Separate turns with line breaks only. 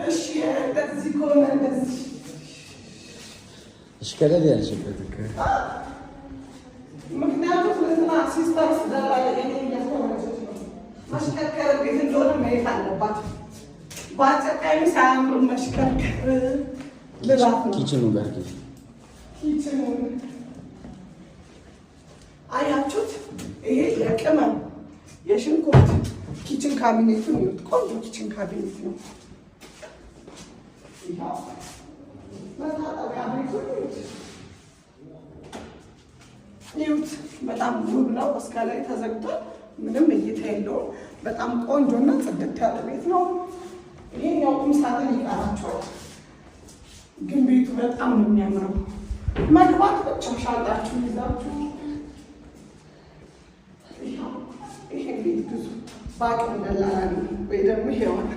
እሺ፣ እንደዚህ ከሆነ እንደዚህ።
እሺ፣ ቀለል ያልሽበት እኮ።
ምክንያቱም እንትና sister ደላላ እኔ እያስኮረጀች ነው። መሽከርከር እንዴት እንደሆነ ማየት አለባት። በአጭር ቀሚስ አያምርም መሽከርከር ልላት ነው።
Kitchen ኑ ጋር።
Kitchen ኑን አያችሁት? ይሄ የቅመም፣ የሽንኩርት kitchen cabinet ኡን ይዩት። ቆንጆ kitchen cabinet ነው። ይኸው መታጠቢያ ቤቱን ይዩት፣ ይዩት። በጣም ውብ ነው። እስከ ላይ ተዘግቷል። ምንም እይታ የለውም። በጣም ቆንጆና ጽድት ያለ ቤት ነው። ይሄኛው ቁም ሳጥን ይቀራቸዋል፣ ግን ቤቱ በጣም ነው የሚያምረው። መግባት ብቻ ሻንጣችሁ ይዛችሁ ይሄን ቤት ግዙ። በአቅም ደላላ ነው ወይ ደግሞ ይሄዋል።